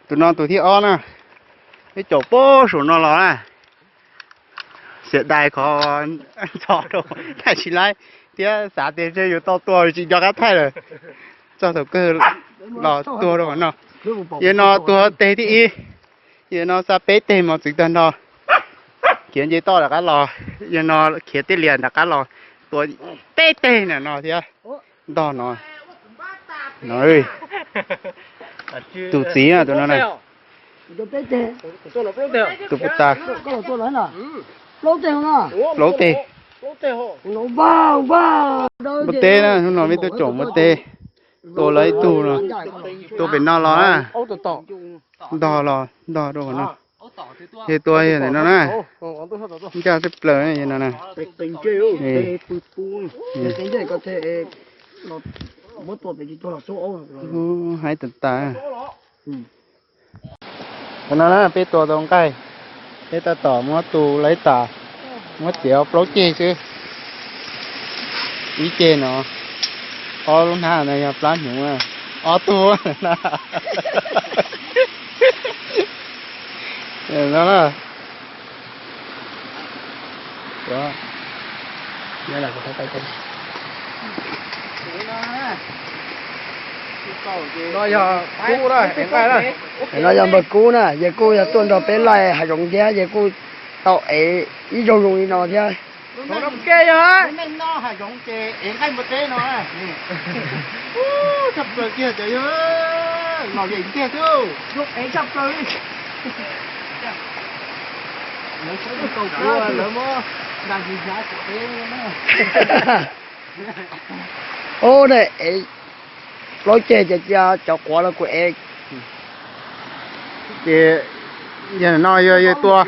Tus no tus thib ob na, peb caum puag saum no los na. Xiam dais qhov ntxhov rau, thaij tsis laib thiab xav tias ntshe yus tau tua tsis nco qab thaij lawm. Txog thaum kawg los tuag rau qhov no. Yog no tuag teg thib ib, yog no xa peb teg mos txwv tag nrho. Khiav nce toj rov qab los, yog no khiav tej lias rov qab los, tua peb teg na no thiab. Ntog no, no, tus txiv na, tus no na. Tus puas tas. Plaub teg. Npua teb na, hnub no peb tuaj caum npua teb, tua lawv ib tug no, tua pem no los na. Ntog los ntog rau qhov no. Yog tua yog ntawm no na, ncaj tshaj plaws yog no na. Haib tas tas. Qhov no na peb tua tau nqaij, peb tab tom muab tu lawv tas, muab txiav plaub ceg xwb. Ib ceg no, ob lub hnab no yog plab hnyuv, ob tug na. No na. No yog npawg Kub na, yawg kuj yog tuaj nrog peb laij hav zoov thiab, yog kuj tau ev ib zaug zoo li no thiab. Hav zoov ces ev nqaij npua teb no. Tshaj plaws kiag cov yawg, los yeem kiag xwb. Zoo ev tshaj plaws li. Lawv muab nqa zis hnyav tsis ev. Ub, ne ev plaub ceg ces cia cov quav los kuj ev. Ces yog no yog tua,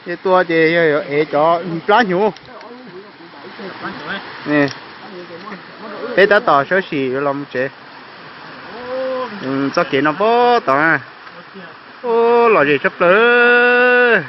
yog tua ces yog yuav ev cov plab hnyuv. Peb tab tom sawb sim yuav los mus tsev. Txoj kev no puag tod na. Ub, lom zem tshaj plaws.